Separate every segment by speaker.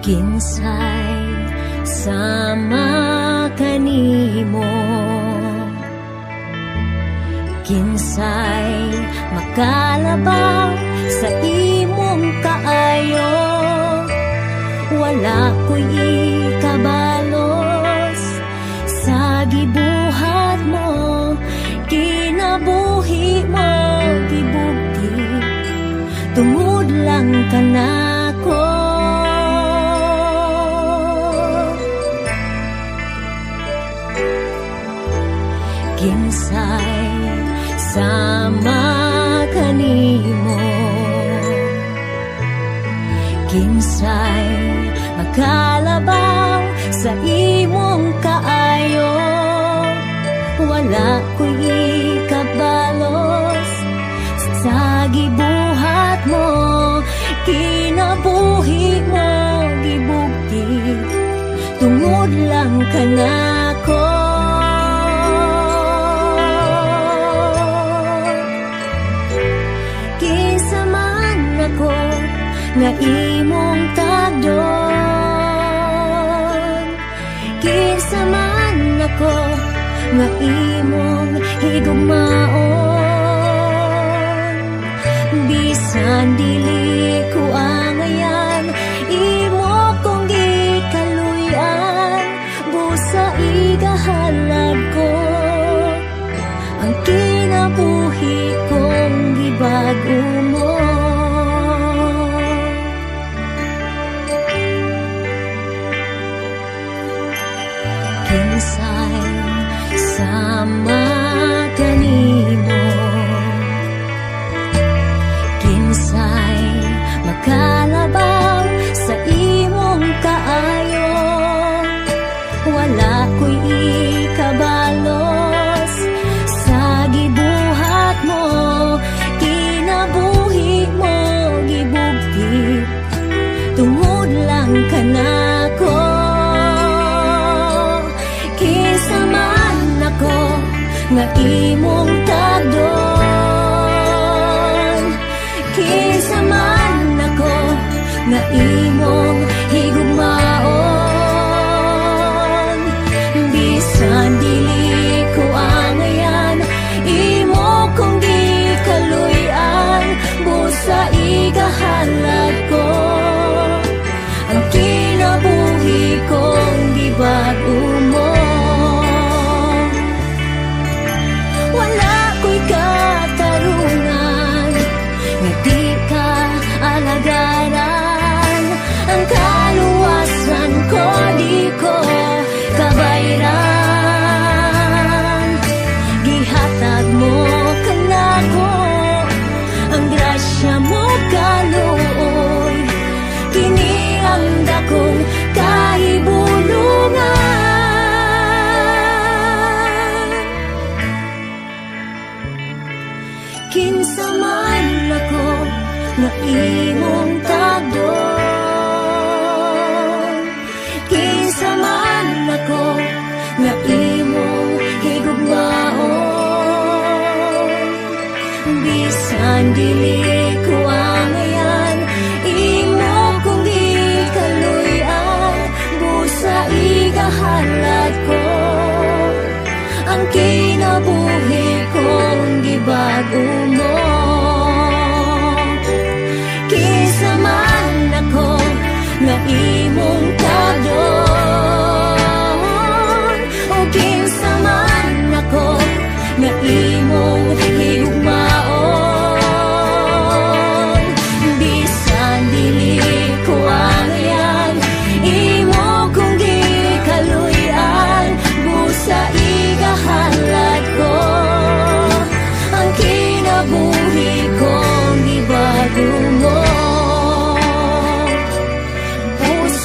Speaker 1: Kinsay sama kanimo? Kinsay makalabaw sa imong kaayo? Wala ko'y ikabalos sa gibuhat mo. Kinabuhi mo gibugti tungod lang kanako. Kinsay sama kanimo? Kinsay makalabaw sa imong kaayo? Wala ko'y ikabalos sa gibuhat mo. Kinabuhi mo gibugti tungod lang kanako. Kinsa man ako nga imong tagdon? Kinsa man ako nga imong higugmaon? Bisan dili ko angayan, imo kong gikaluy-an. Busa igahalad ko ang kinabuhi kong gibag-o mo. Kinsay sama kanimo? Kinsay makalabaw sa imong kaayo? Wala ko'y ikabalos sa gibuhat mo. Kinabuhi mo gibugti tungod lang kanako. Kinsa man ako nga imong tagdon? Kinsa man ako nga imong higugmaon? Bisan dili ko angayan, imo kong gikaluy-an. Busa igahalad ko ang kinabuhi kong gibag-o mo. Wala ko'y katarungan nga di ka alagaran. Ang kaluwasan ko di ko kabayran. Gihatag mo kanako ang grasya mo kaluoy. Kini ang dakong kahibulungan. Kinsa man ako nga imong tagdon? Kinsa man ako nga imong higugmaon? Bisan dili ko angayan, imo kong gikaluy-an. Busa igahalad ko ang kinabuhi kong gibag-o mo. Kinsa man ako nga imong tagdon? O kinsa man ako nga imong higugmaon? Bisan dili ko angayan, imo kong gikaluy-an. Busa igahalad ko ang kinabuhi kong gibag-o mo. Busa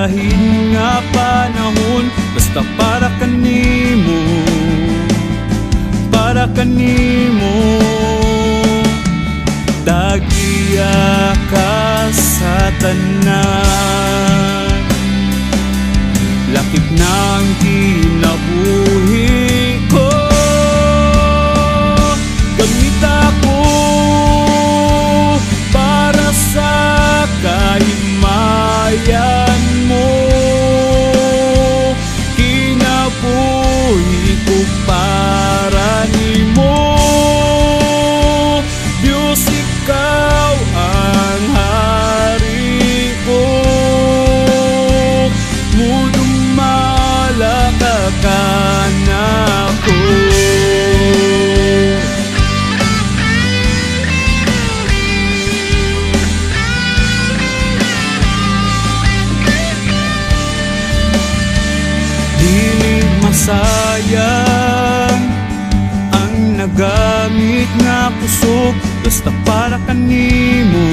Speaker 2: Gigahin nga panahon, basta para kanimo, para kanimo. Tag-iya ka sa tanan, lakip ng kinabuhi ko. Gamit ako para sa kahimayan mo. Kinabuhi ko para nimo. Diyos, ikaw ang hari ko. Mudumala ka kanako. Dili masayang ang nagamit nga kusog, basta para kanimo,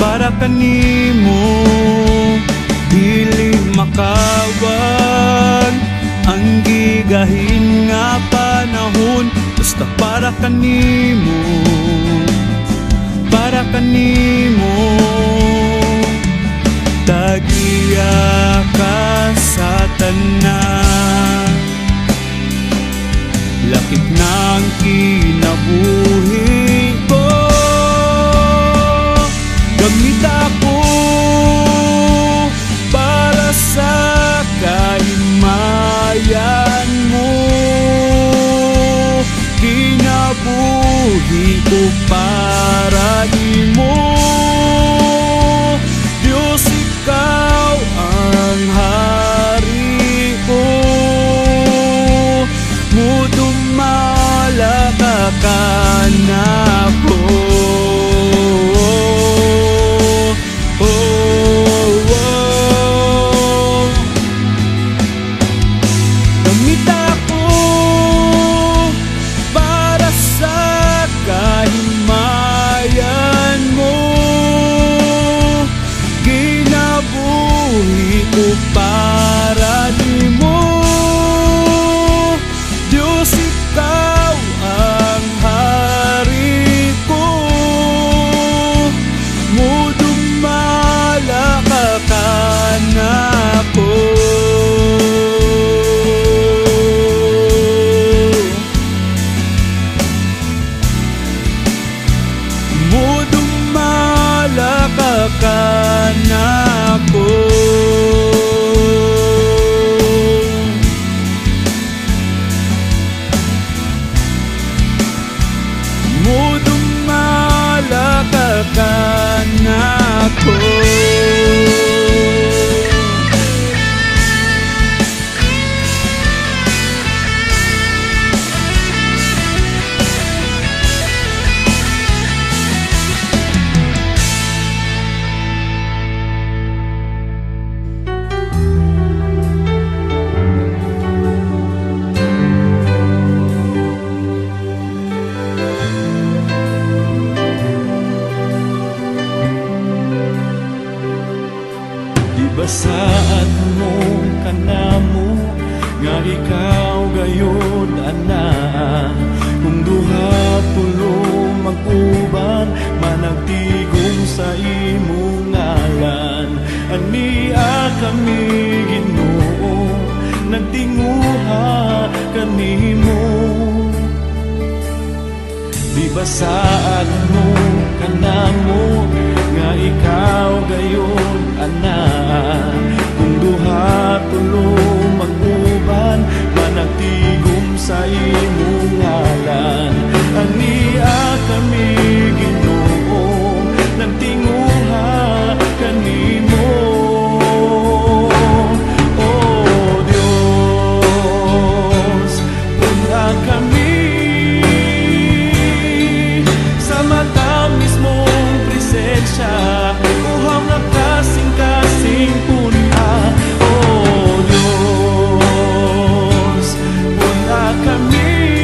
Speaker 2: para kanimo. Dili makawag ang gigahin nga panahon, basta para kanimo, para kanimo. Tag-iya ka sa tanan, lakip ng kinabuhi ko. Gamit ako para sa kahimayan mo. Kinabuhi ko para nimo. Diyos, ikaw ang hari ko. Mudumala ka kanako. Oh. Gamit ako para sa kahimayan mo. Kinabuhi ko para nimo. Diyos, ikaw ang hari ko. Mudumala ka kanako. Mudumala ka kanako. Mudumala ka kanako.
Speaker 3: Di ba saad mo kanamo nga ikaw gayod anaa? Kung duha tulo mag-uban, managtigom sa imong ngalan. Ania kami, Ginoo, nagtinguha kanimo. Di ba saad mo kanamo nga ikaw gayod anaa? Kung duha tulo mag-uban, managtigom sa imong ngalan. Ania kami, Ginoo, nagtinguha kanimo. O Diyos, pun-a kami sa matamis mong presensya. Uhaw nga kasing-kasing pun-a. O Diyos, pun-a kami.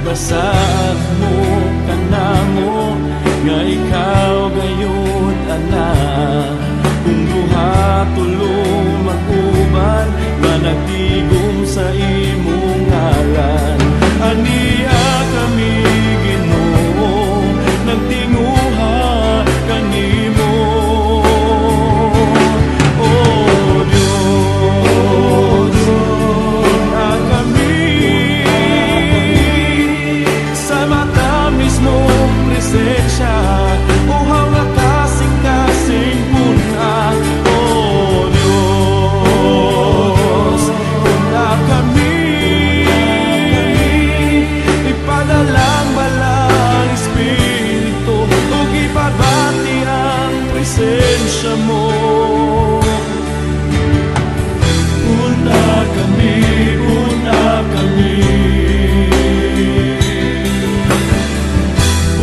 Speaker 3: Ibasaad mo kanamo nga ikaw gayud ana. Kung duha, tulo mag-uban nga nagtigom sa imong ngalan, ania kami, Ginoo, nagtinguha kanimo. O Diyos, pun-a kami sa matamis mong presensya. Uhaw nga kasing-kasing, pun-a. O Diyos, pun-a kami. Ipadalang Balaang Espiritu ug ipabati ang presensya mo. Pun-a kami, pun-a kami.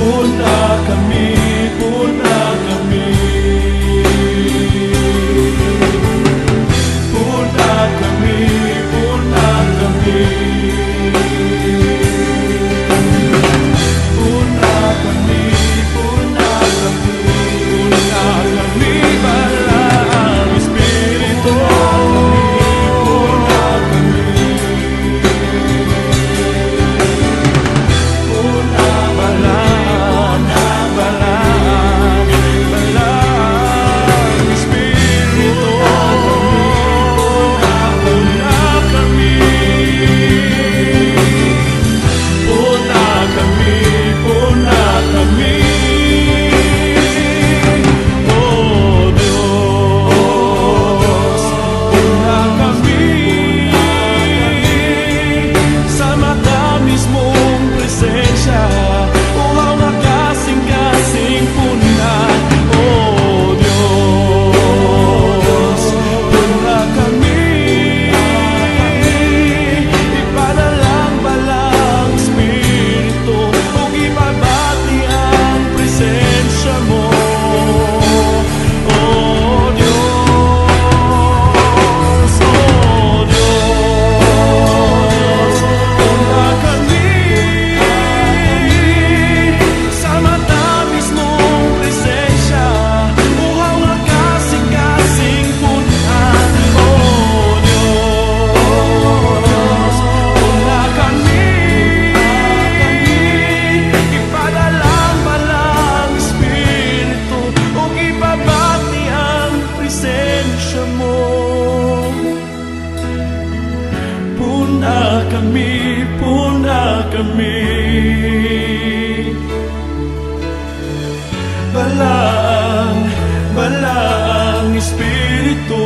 Speaker 3: Pun-a kami, pun-a kami. Pun-a kami, pun-a kami. Pun-a kami, pun-a kami. Pun-a kami, Balaang Espiritu. Pun-a kami. Pun-a, balaan, balaan, Balaang Espiritu. Pun-a kami. Pun-a kami, pun-a kami. O Diyos, pun-a kami sa matamis mong presensya. Uhaw nga kasing-kasing, pun-a. O Diyos, pun-a kami. Ipadalang Balaang Espiritu ug ipabati ang presensya mo. O Diyos, O Diyos, pun-a kami sa matamis mong presensya. Uhaw nga kasing-kasing, pun-a. O Diyos, pun-a kami. Ipadalang Balaang Espiritu ug ipabati ang presensya mo. Pun-a kami, pun-a kami. Balaang, Balaang Espiritu.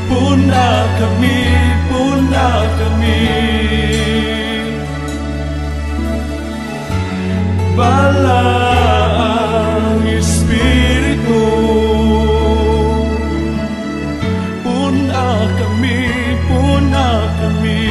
Speaker 3: Pun-a kami, pun-a kami. Balaang Espiritu. Pun-a kami, pun-a kami.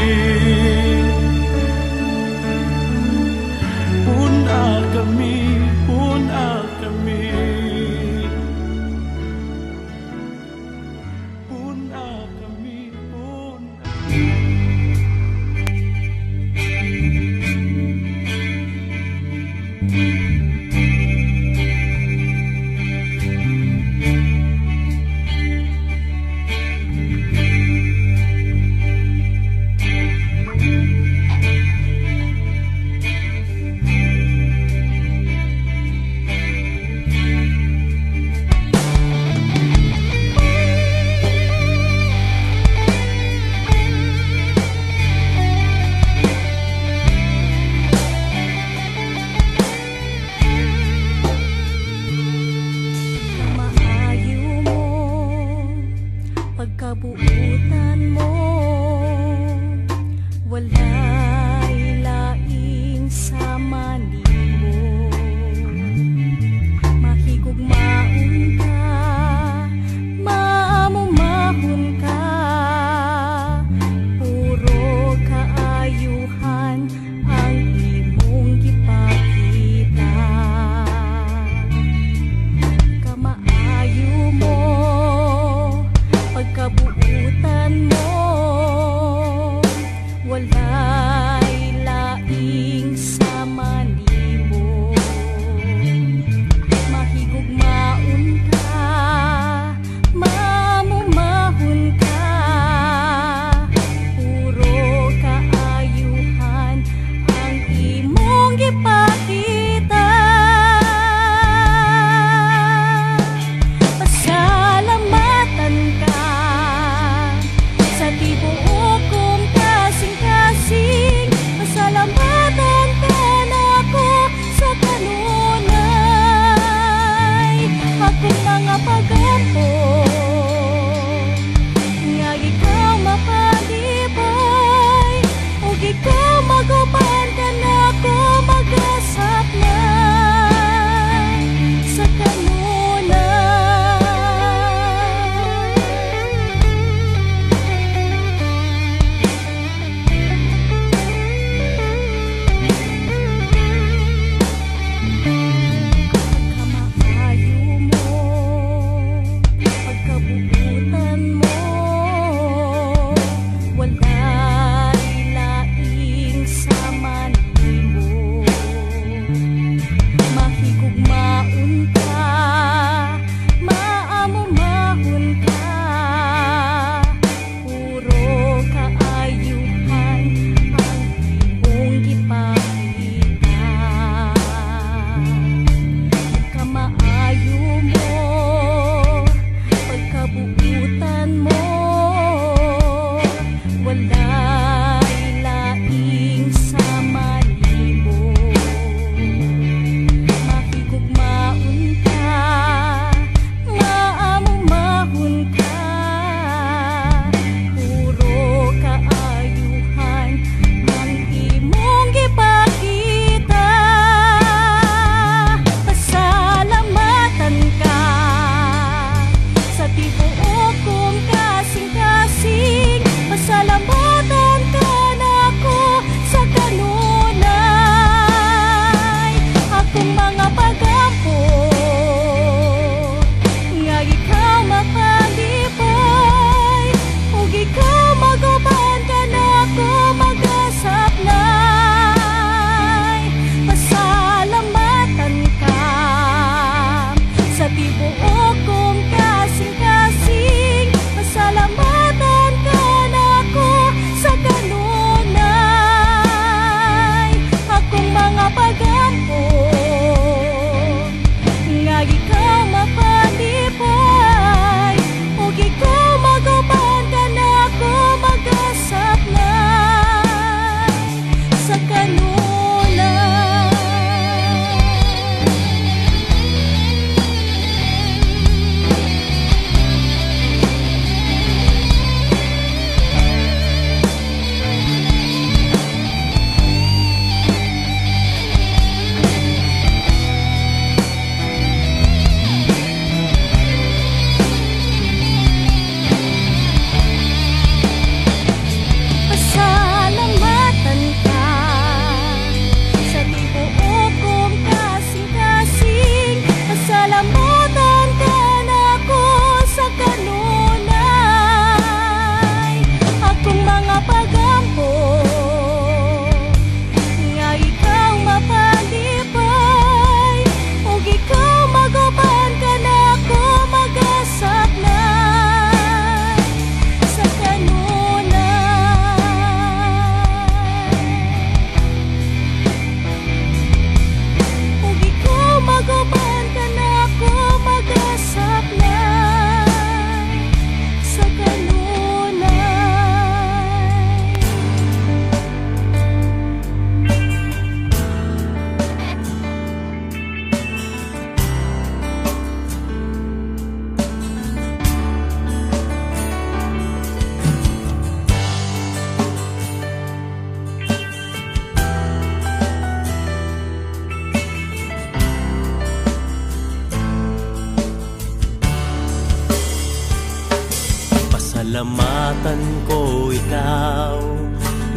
Speaker 4: Salamatan ko ikaw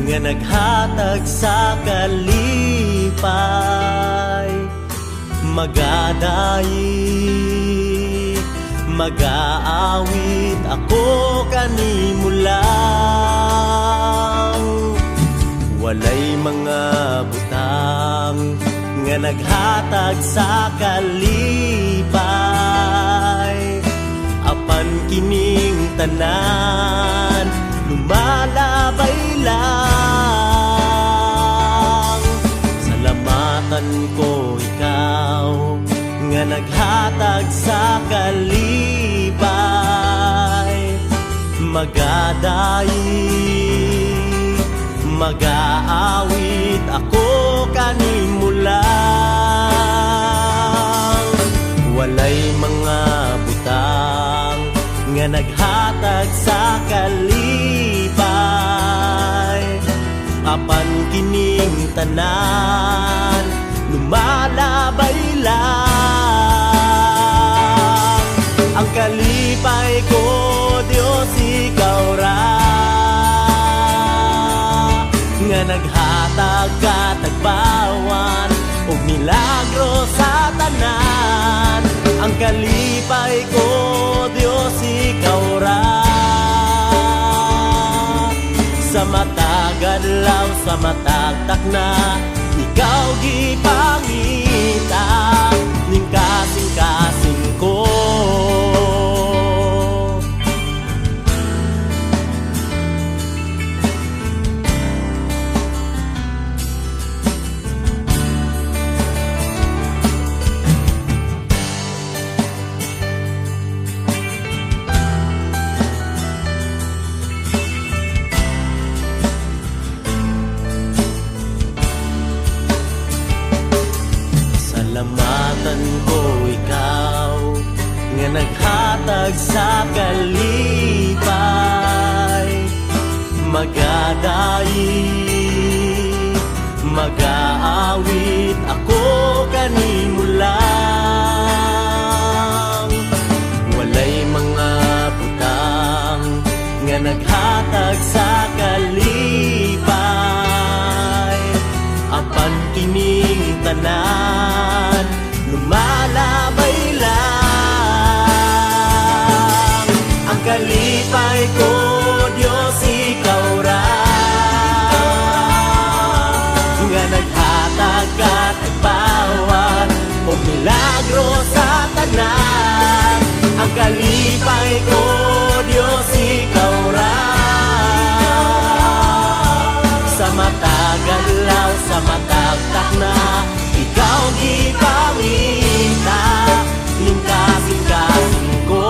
Speaker 4: nga naghatag sa kalipay. Magadayi, magaawit ako kanimo lang. Walay mga butang nga naghatag sa kalipay, apan kining tanan lumalabay lang. Salamatan ko ikaw nga naghatag sa kalipay. Magadayi, magaawit ako kanimo lang. Walay mga butang nga naghatag sa kalipay, apan kining tanan lumalabay lang. Ang kalipay ko, Diyos, ikaw ra nga naghatag katagbawan ug milagro sa tanan. Ang kalipay ko, Diyos, ikaw ra, sa matag adlaw, sa matag takna, ikaw gipangita ning kasing-kasing ko. Salamatan ko ikaw nga naghatag sa kalipay. Magadayi, magaawit ako kanimo lang. Walay mga butang nga naghatag sa kalipay, apan kining tanan lumalabay lang. Ang kalipay ko, Diyos, ikaw ra nga naghatag katagbawan og milagro sa tanan. Ang kalipay ko, Diyos, ikaw ra, sa matag adlaw, sa matag takna, ikaw gipangita ning kasing-kasing ko.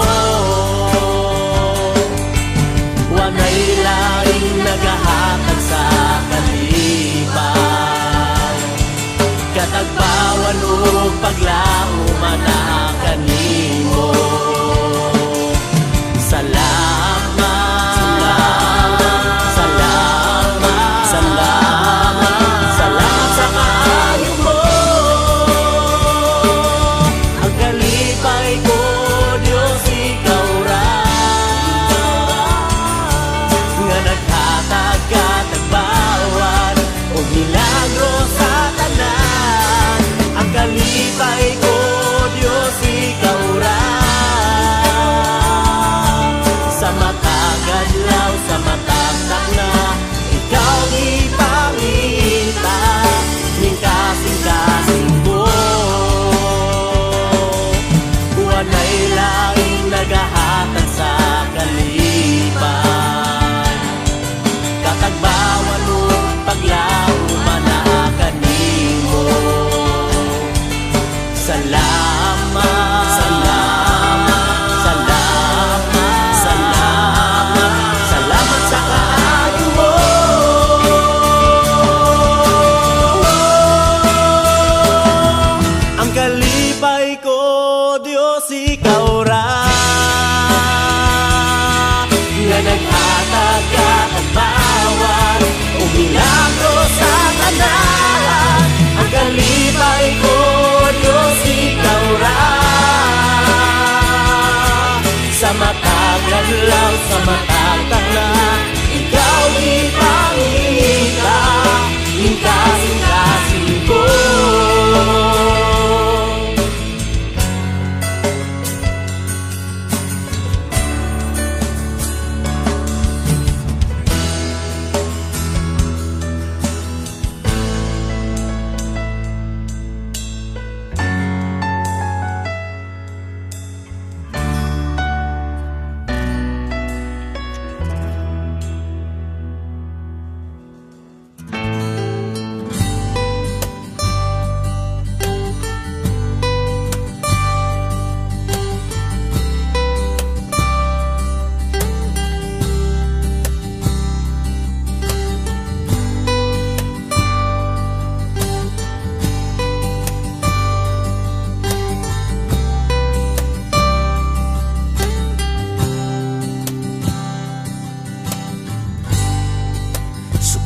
Speaker 4: Walay laing nagahatag sa kalipay, katagbawan ug paglaum naa kanimo. Salamat, salamat, salamat, salamat sa kaayo mo. Ang kalipay ko, Diyos, ikaw ra nga naghatag katagbawan og milagro sa tanan. Ang kalipay ko, Diyos.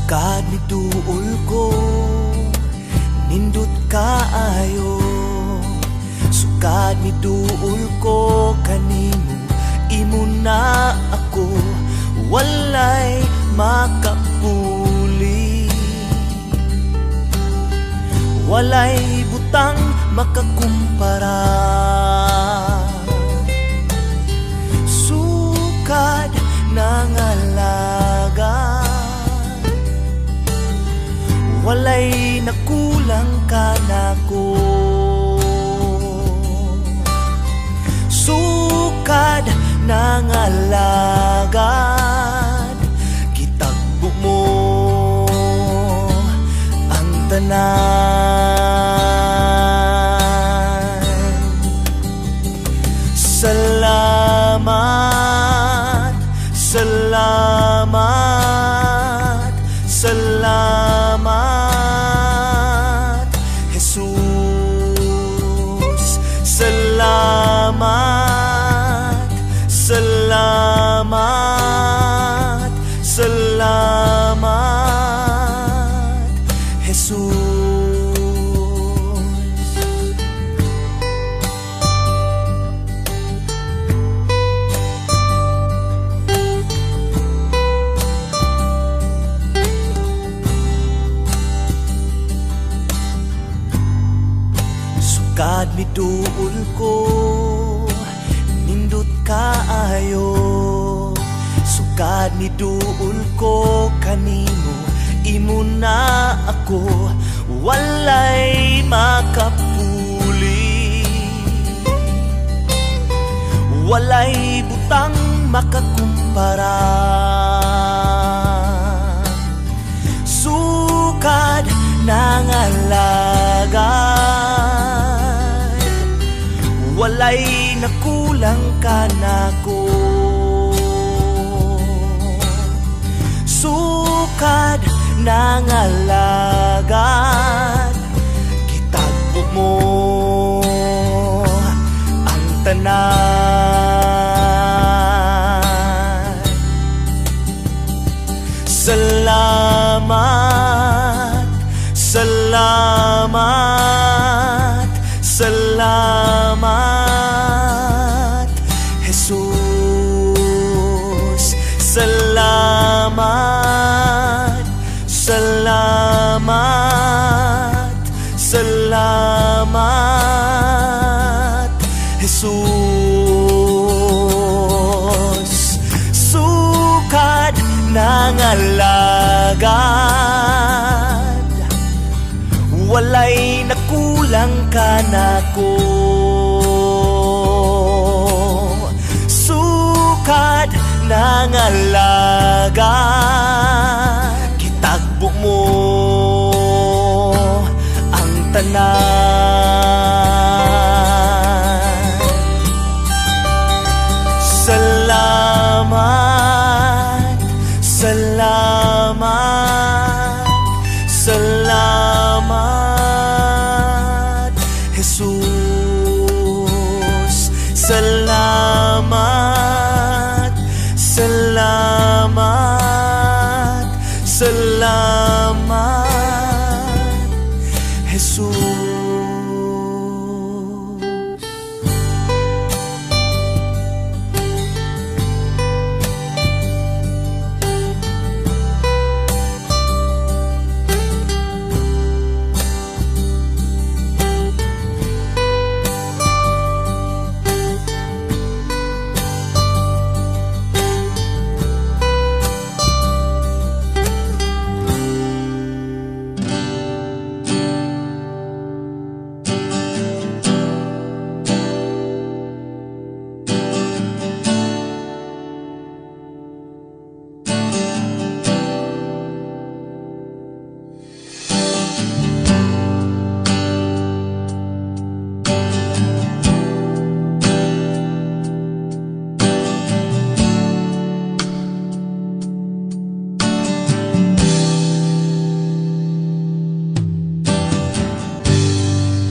Speaker 5: Sukad ni duol ko, nindot kaayo. Sukad ni duol ko kanimo, imo na ako, walay makapuli. Walay butang makakumpara. Sukad ng alagad, walay nakulang ka nako. Sukad ng alagad, gitagbo mo ang tanan. Salamat, salamat, salamat, Jesus. Salamat, salamat, salamat, Jesus. Sukad ni duol ko, nindot kaayo. Sukad ni duol ko kanimo, imo na ako, walay makapuli. Walay butang makakumpara. Sukad ng alagad, walay nakulang ka nako. Sukad ng alagad, gitagbo mo ang tanan. Salamat, salamat, salamat, Jesus. Salamat, salamat, salamat, Jesus. Sukad ng alagad, walay nakulang ka nako. Sukad ng alagad, gitagbo mo ang tanan. Salamat, salamat, salamat, Jesus. Salamat, salamat, salamat, Jesus.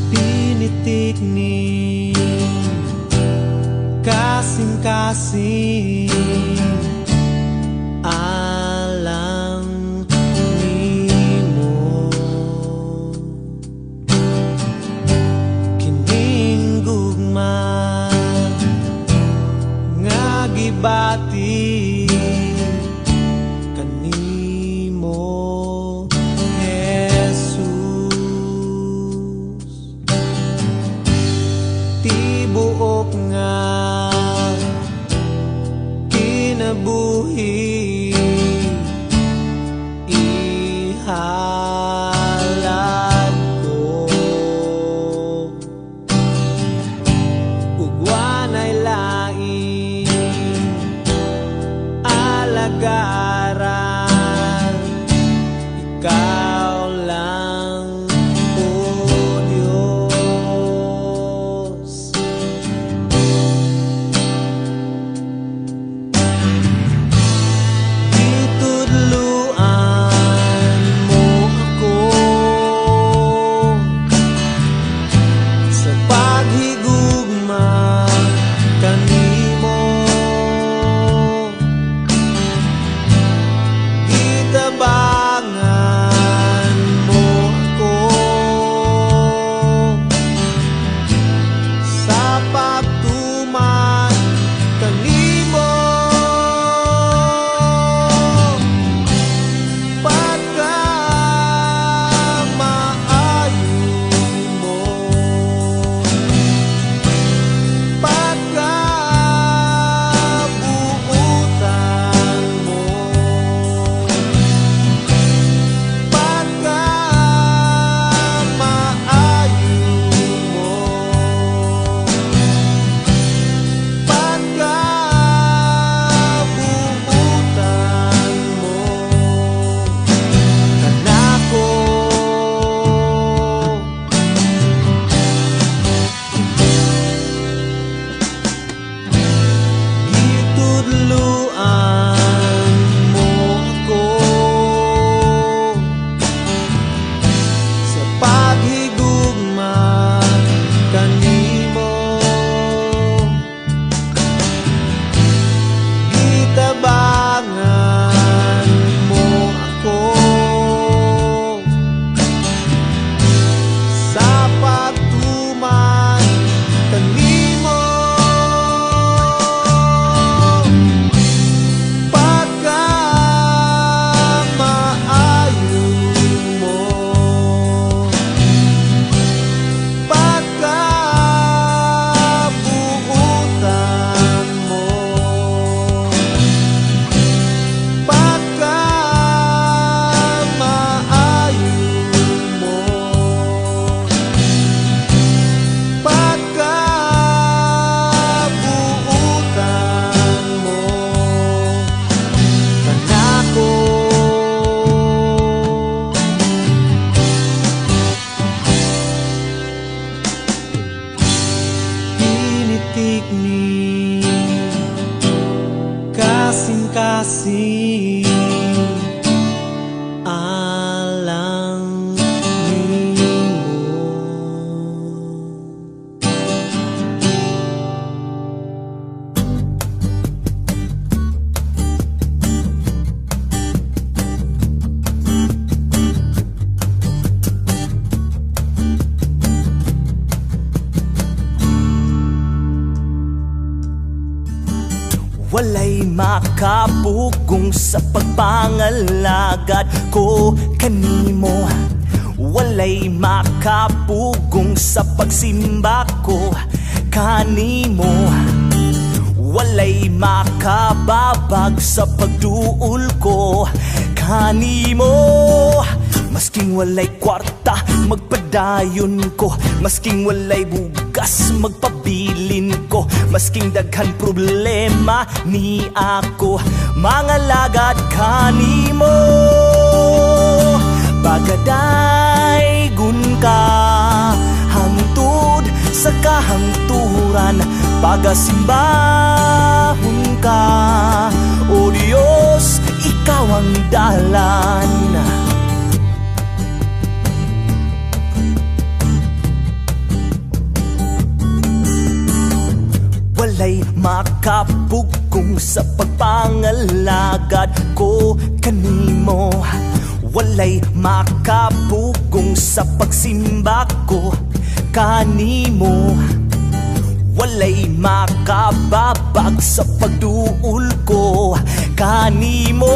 Speaker 2: Pinitik ni kasing-kasing alang nimo.
Speaker 5: Makapugong sa pagpangalagad ko kanimo. Walay makapugong sa pagsimba ko kanimo. Walay makababag sa pagduol ko kanimo. Masking walay kwarta, magpadayon ko. Masking walay bugas, magpabilin ko. Masking daghan problema ni ako, mangalagad kanimo. Pagadaygon ka hangtod sa kahangturan, pagasimbahon ka, O Diyos, ikaw ang dalan. Walay makapugong sa pagpangalagad ko kanimo. Walay makapugong sa pagsimba ko kanimo. Walay makababag sa pagduol ko kanimo.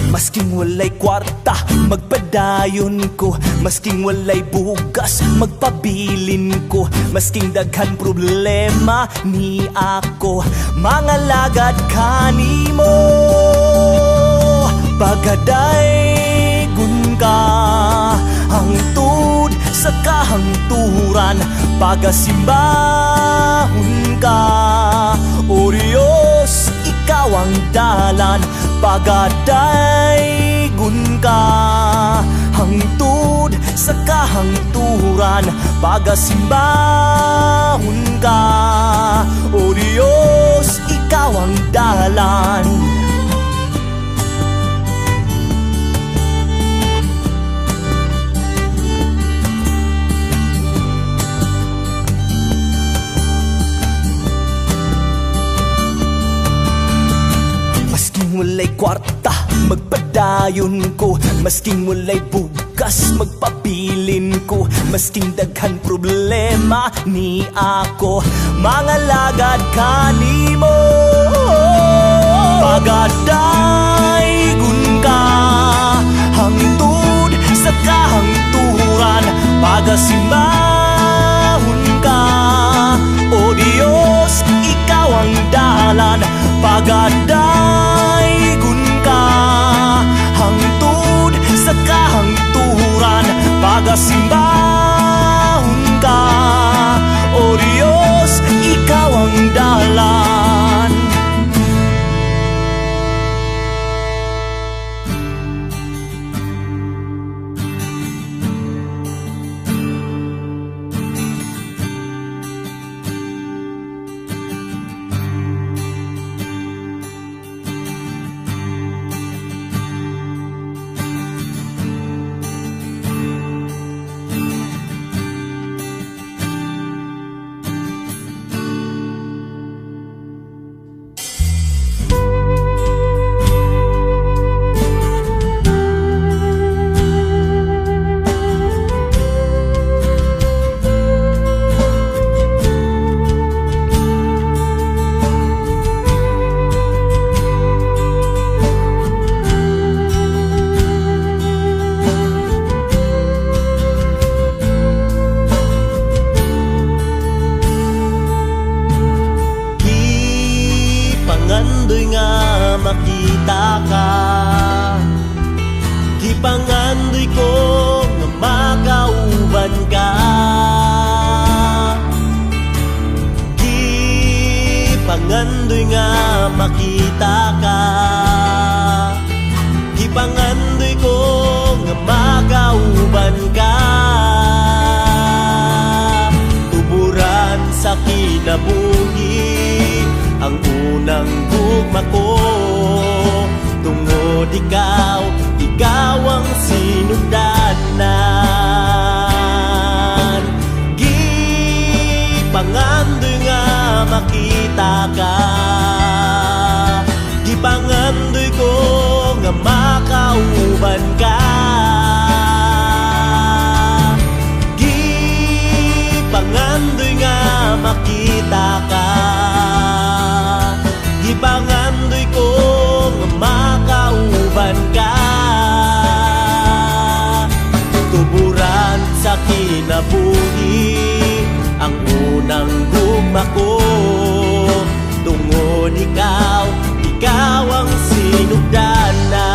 Speaker 5: Masking walay kwarta, magpadayon ko. Masking walay bugas, magpabilin ko. Masking daghan problema ni ako, mangalagad kanimo. Pagadaygon ka hangtod sa kahangturan, pagasimbahon ka, O Diyos, ikaw ang dalan. Pagadaygon ka hangtod sa kahangturan, pagasimbahon ka, O Diyos, ikaw ang dalan. Masking walay kwarta, magpadayon ko. Masking walay bugas, magpabilin ko. Masking daghan problema ni ako, mangalagad kanimo. Pagadaygon ka hangtod sa kahangturan, pagasimbahon ka, O Diyos, ikaw ang dalan. Pagadaygon ka hangtod sa kahangturan, pagasimbahon ka, O Diyos, ikaw ang dalan.
Speaker 4: Gipangandoy nga makita ka, gipangandoy ko nga makauban ka. Gipangandoy nga makita ka, gipangandoy ko nga makauban ka. Tuburan sa kinabuhi ang unang gugma ko, tungod ikaw, ikaw ang sinugdanan. Gipangandoy nga makita ka, gipangandoy ko nga makauban ka. Gipangandoy nga makita ka, gipangandoy ko nga kinabuhi, ang unang gugma ko. Tungod ikaw, ikaw ang sinugdanan,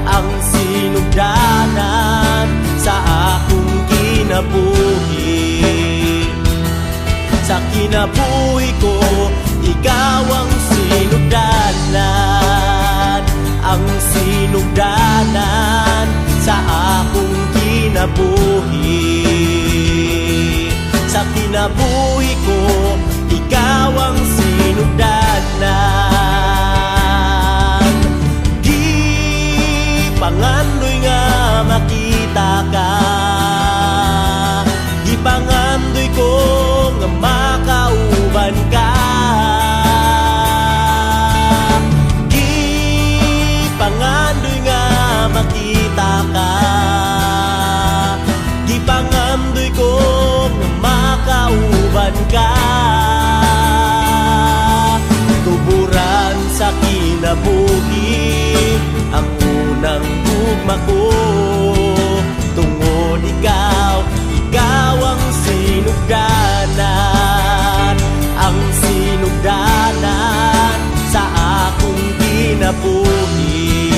Speaker 4: ang sinugdanan sa akong kinabuhi. Sa kinabuhi ko, ikaw ang sinugdanan, ang sinugdanan sa akong kinabuhi. Sa kinabuhi ko, ikaw ang sinugdanan. Gipangandoy nga makita ka, gipangandoy ko nga makauban ka. Gipangandoy nga makita ka, gipangandoy ko nga makauban ka. Tuburan sa kinabuhi, ang unang gugma ko. Tungod ikaw, ikaw ang sinugdanan, ang sinugdanan sa akong kinabuhi.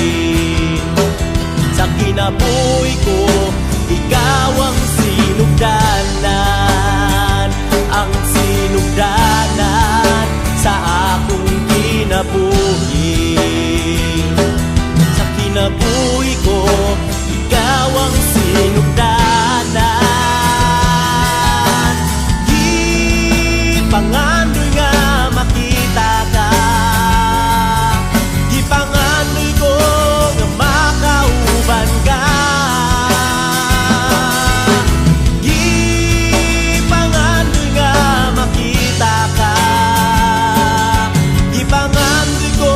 Speaker 4: Sa kinabuhi ko, ikaw ang sinugdanan, ang sinugdanan sa akong kinabuhi. Sa kinabuhi ko, ikaw ang sinugdanan. Gipangandoy nga makita ka, gipangandoy ko nga makauban ka. Gipangandoy nga makita ka, gipangandoy ko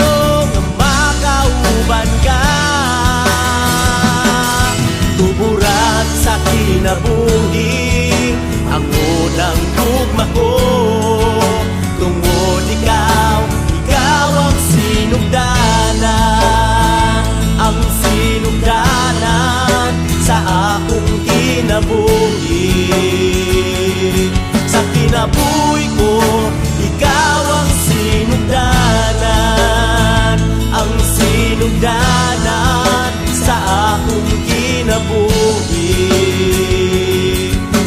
Speaker 4: nga makauban ka. Tuburan sa kinabuhi, ang unang gugma ko. Tungod ikaw, ikaw ang sinugdanan, ang sinugdanan sa akong kinabuhi. Sa kinabuhi ko, ikaw ang sinugdanan, ang sinugdanan sa akong kinabuhi.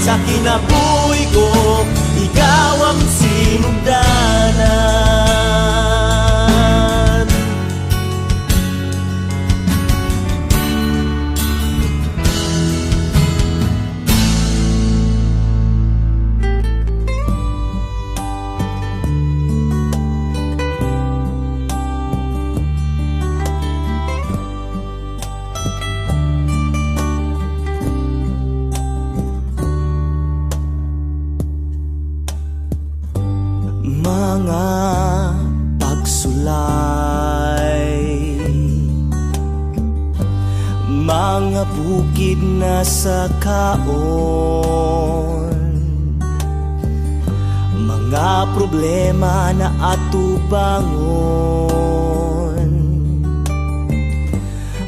Speaker 4: Sa kinabuhi ko, ikaw ang sinugdanan.
Speaker 5: Mga pagsulay, mga bukid na sa kaon, mga problema na atubangon,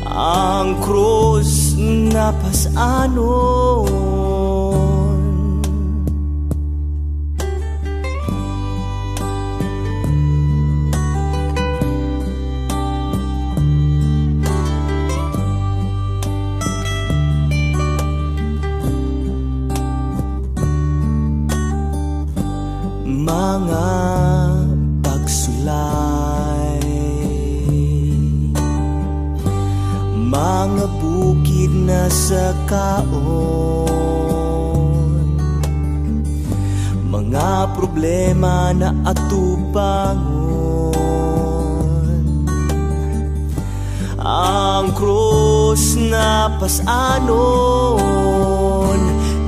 Speaker 5: ang krus na pasanon. Mga pagsulay, mga bukid na sa kaon, mga problema na atubangon, ang krus na pasanon.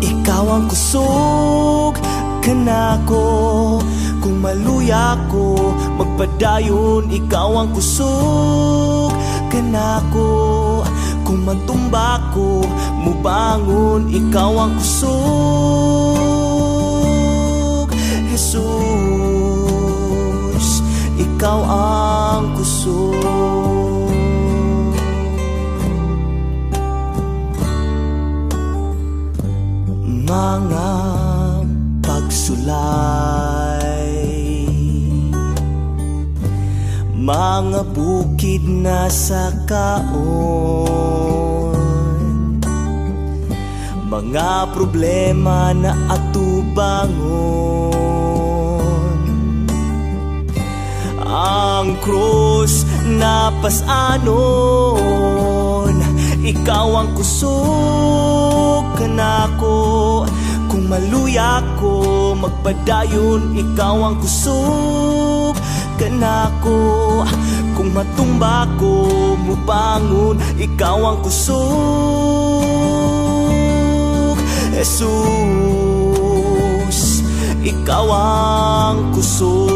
Speaker 5: Ikaw ang kusog kanako, kung maluya ko magpadayon. Ikaw ang kusog kanako, kung matumba ko mubangon. Ikaw ang kusog, Jesus, ikaw ang kusog. Mga bukid na sa kaon, mga problema na atubangon. Ang krus na pasanon, ikaw ang kusog kanako. Kung maluya ko, magpadayon, ikaw ang kusog kanako. Kung matumba ko, mubangon, ikaw ang kusog, Jesus, ikaw ang kusog.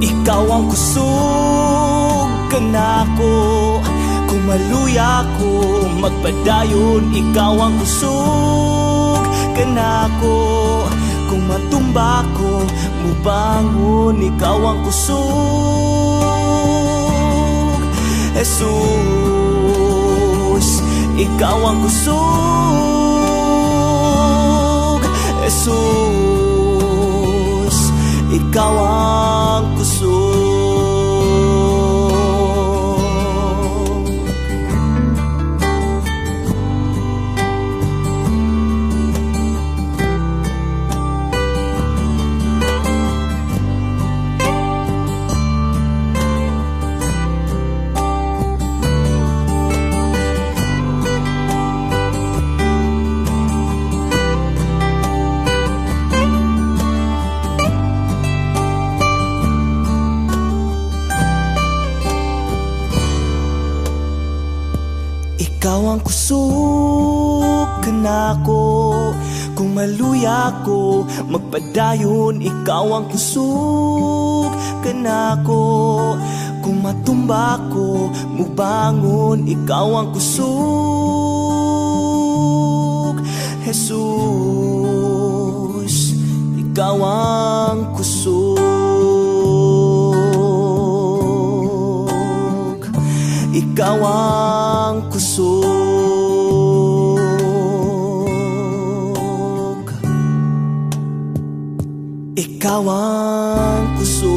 Speaker 5: Ikaw ang kusog kanako. Kung maluya ko, magpadayon, ikaw ang kusog kanako. Kung matumba ko, mubangon, ikaw ang kusog, Jesus, ikaw ang kusog, Jesus, ikaw ang kusog. Ikaw ang kusog kanako. Kung maluya ko, magpadayon, ikaw ang kusog kanako. Kung matumba ko, mubangon, ikaw ang kusog, Jesus, ikaw ang kusog. Ikaw ang kusog. Ikaw ang kusog.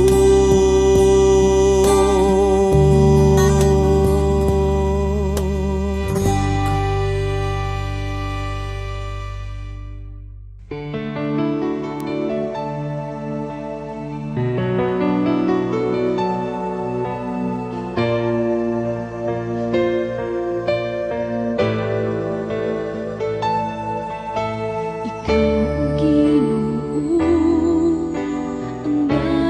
Speaker 1: Ikaw, Ginoo, ang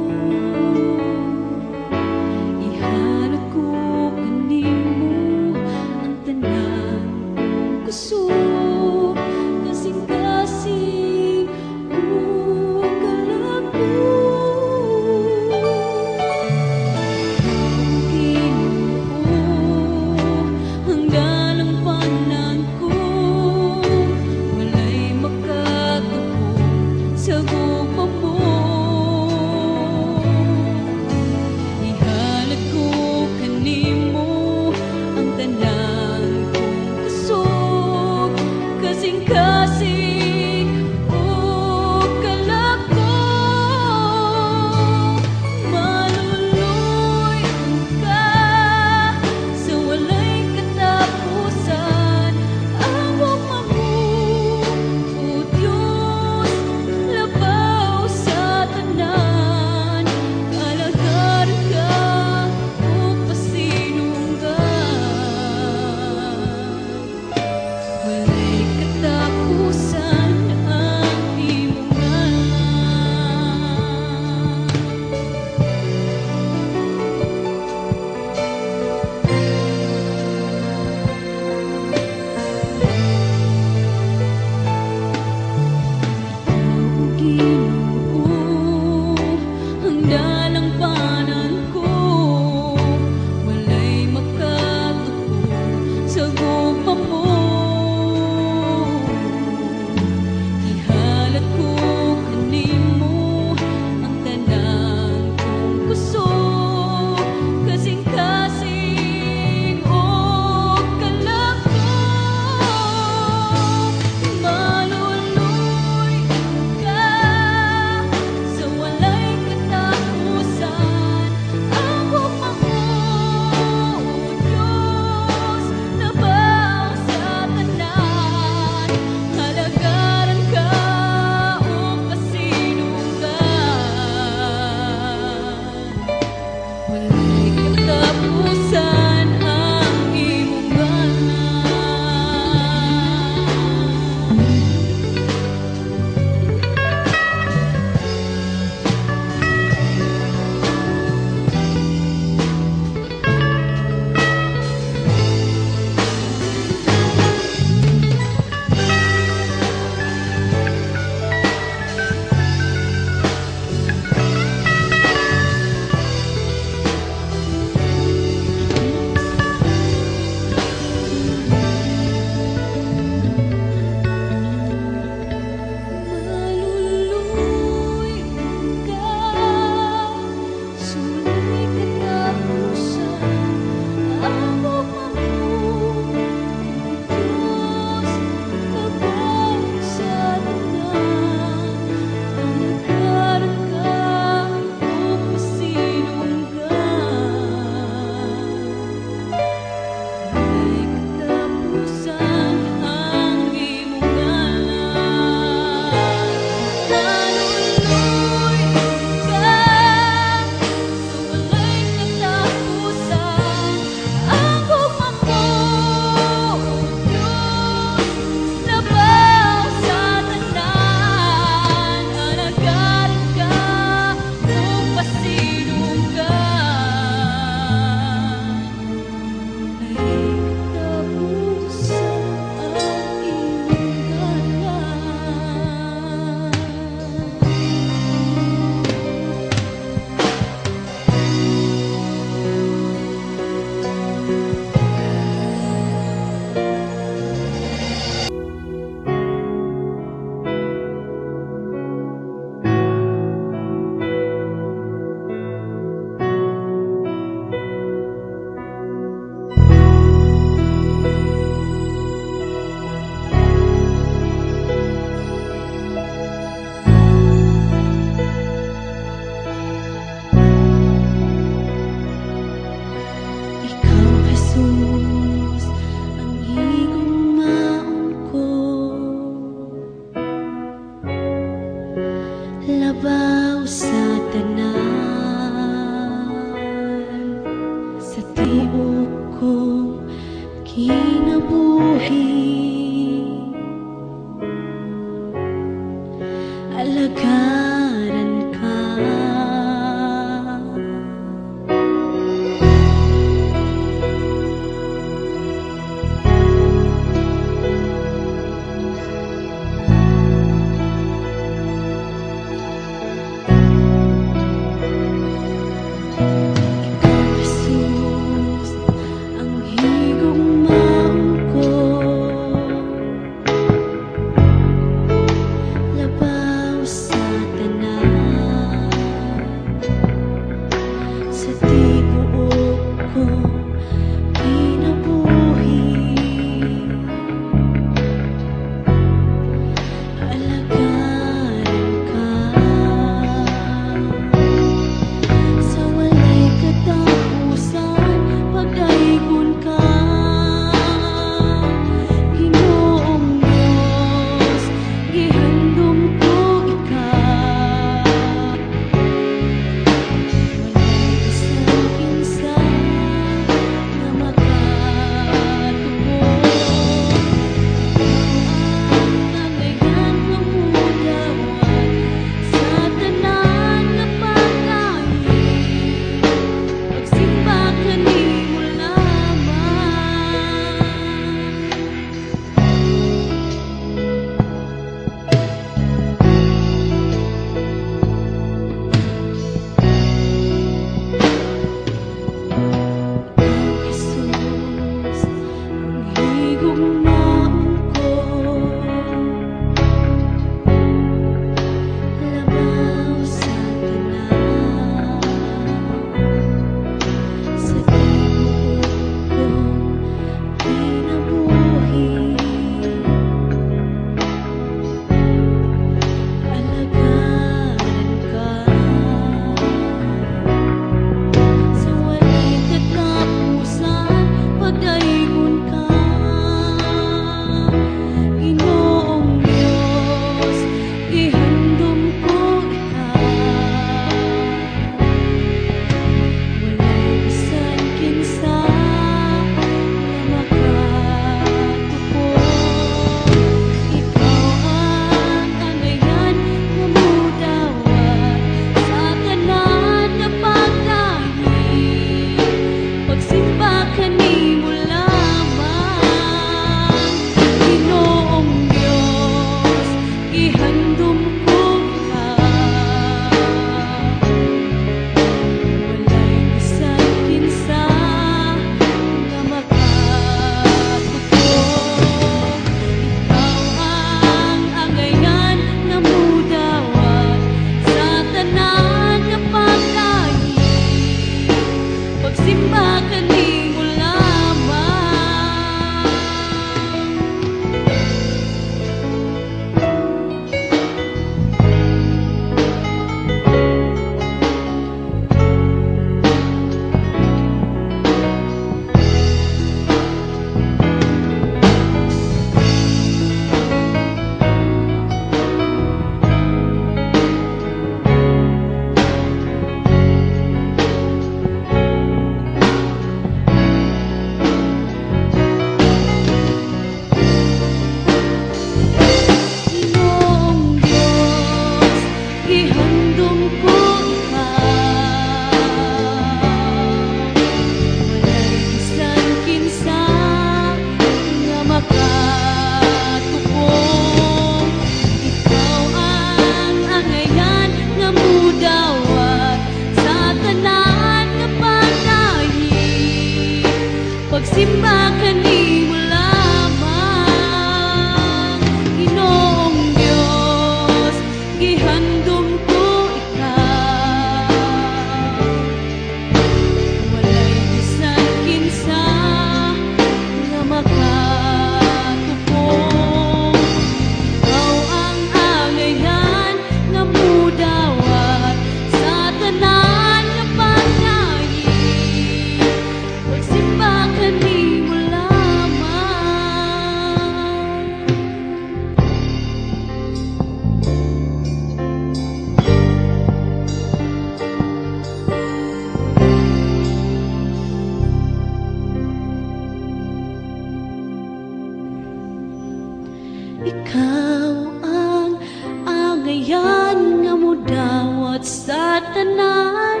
Speaker 1: Ikaw ang angayan nga mudawat sa tanan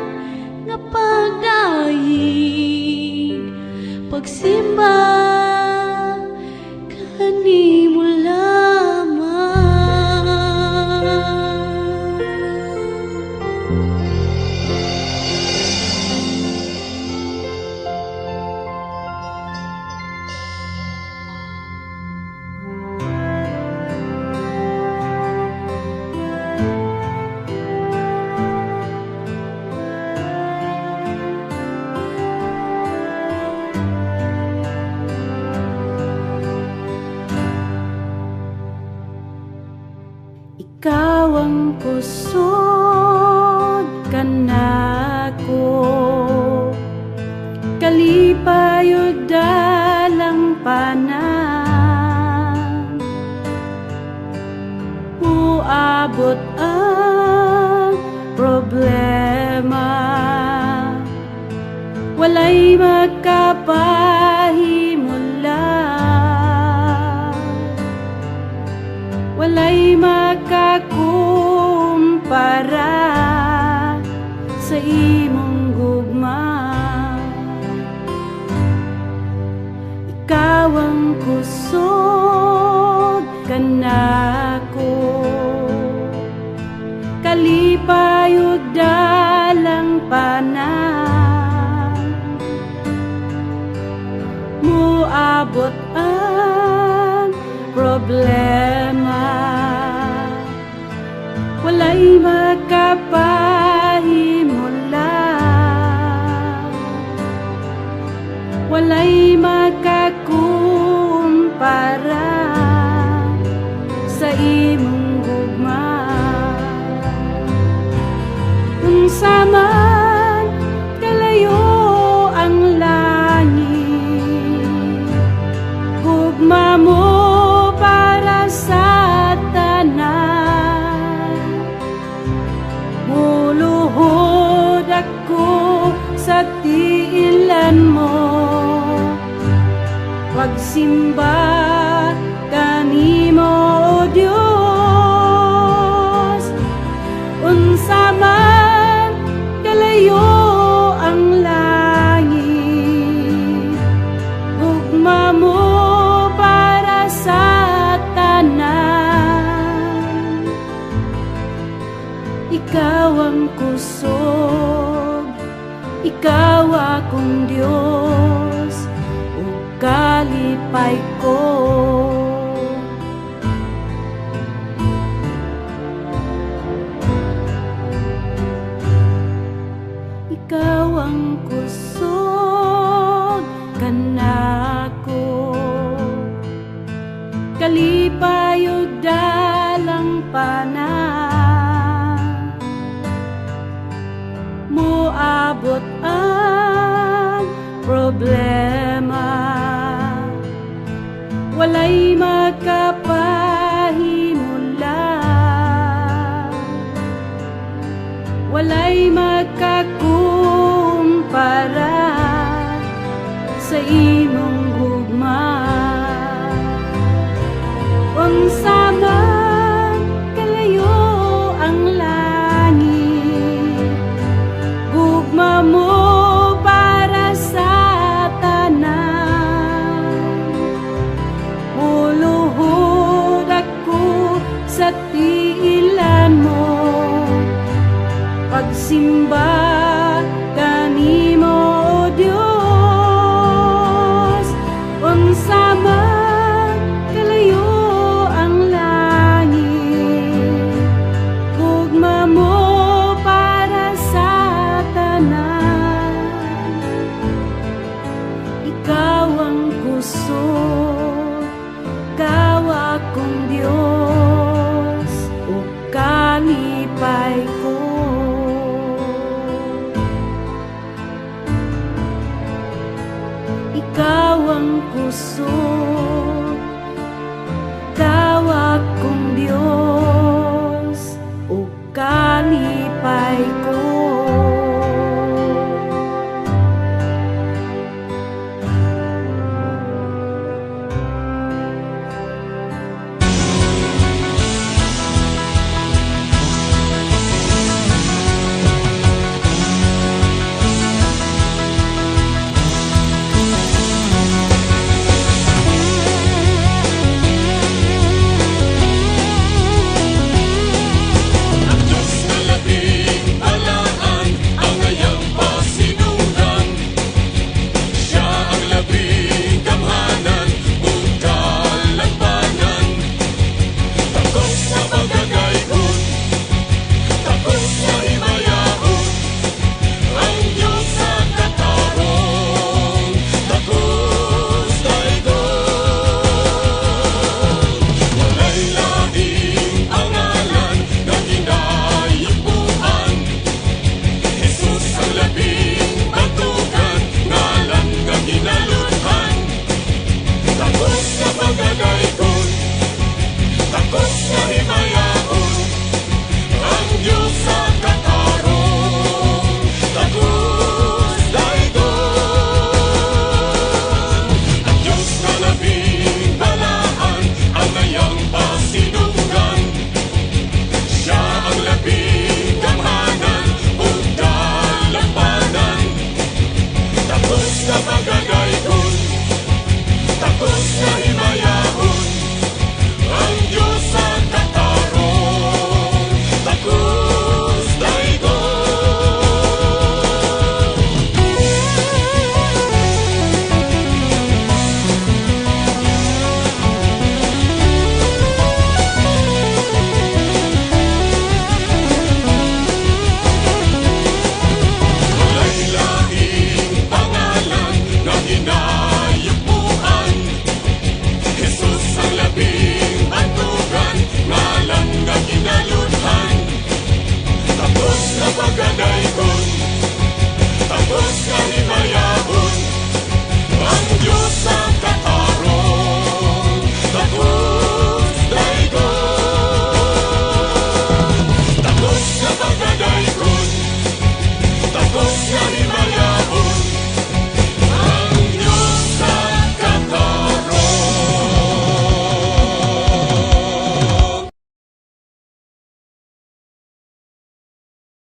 Speaker 1: nga pagdayeg, pagsimba kanimo lamang.
Speaker 6: Ikaw ang kusog kanako, kalipay ug dalang panan. Muabot ang problema, walay makapahimula, walay makakumpara sa imong gugma. Ikaw ang kusog kanako, kalipay ug dalang panan. Muabot ang problema, walay makapahimula, walay makakumpara sa imong gugma. Unsa man kalayo ang langit, gugma mo para sa tanan. Muluhod ako sa tiilan mo, pagsimba kanimo, O Dios. Unsa man kalayo ang langit, gugma mo para sa tanan. Ikaw ang kusog, ikaw akong Dios, ug kalipay ko. Ikaw ang kusog kanako, kalipay ug dalang panan. Muabot ang problema, walay makapahimula, walay makakumpara sa imong gugma. Unsa man kalayo ang langit, gugma mo para sa tanan. Muluhod ako sa tiilan mo, pagsimba kanimo, O Dios. Unsa man kalayo ang langit, gugma mo para sa tanan. Ikaw ang kusog, ikaw akong Dios, ug kalipay ko.
Speaker 3: Sa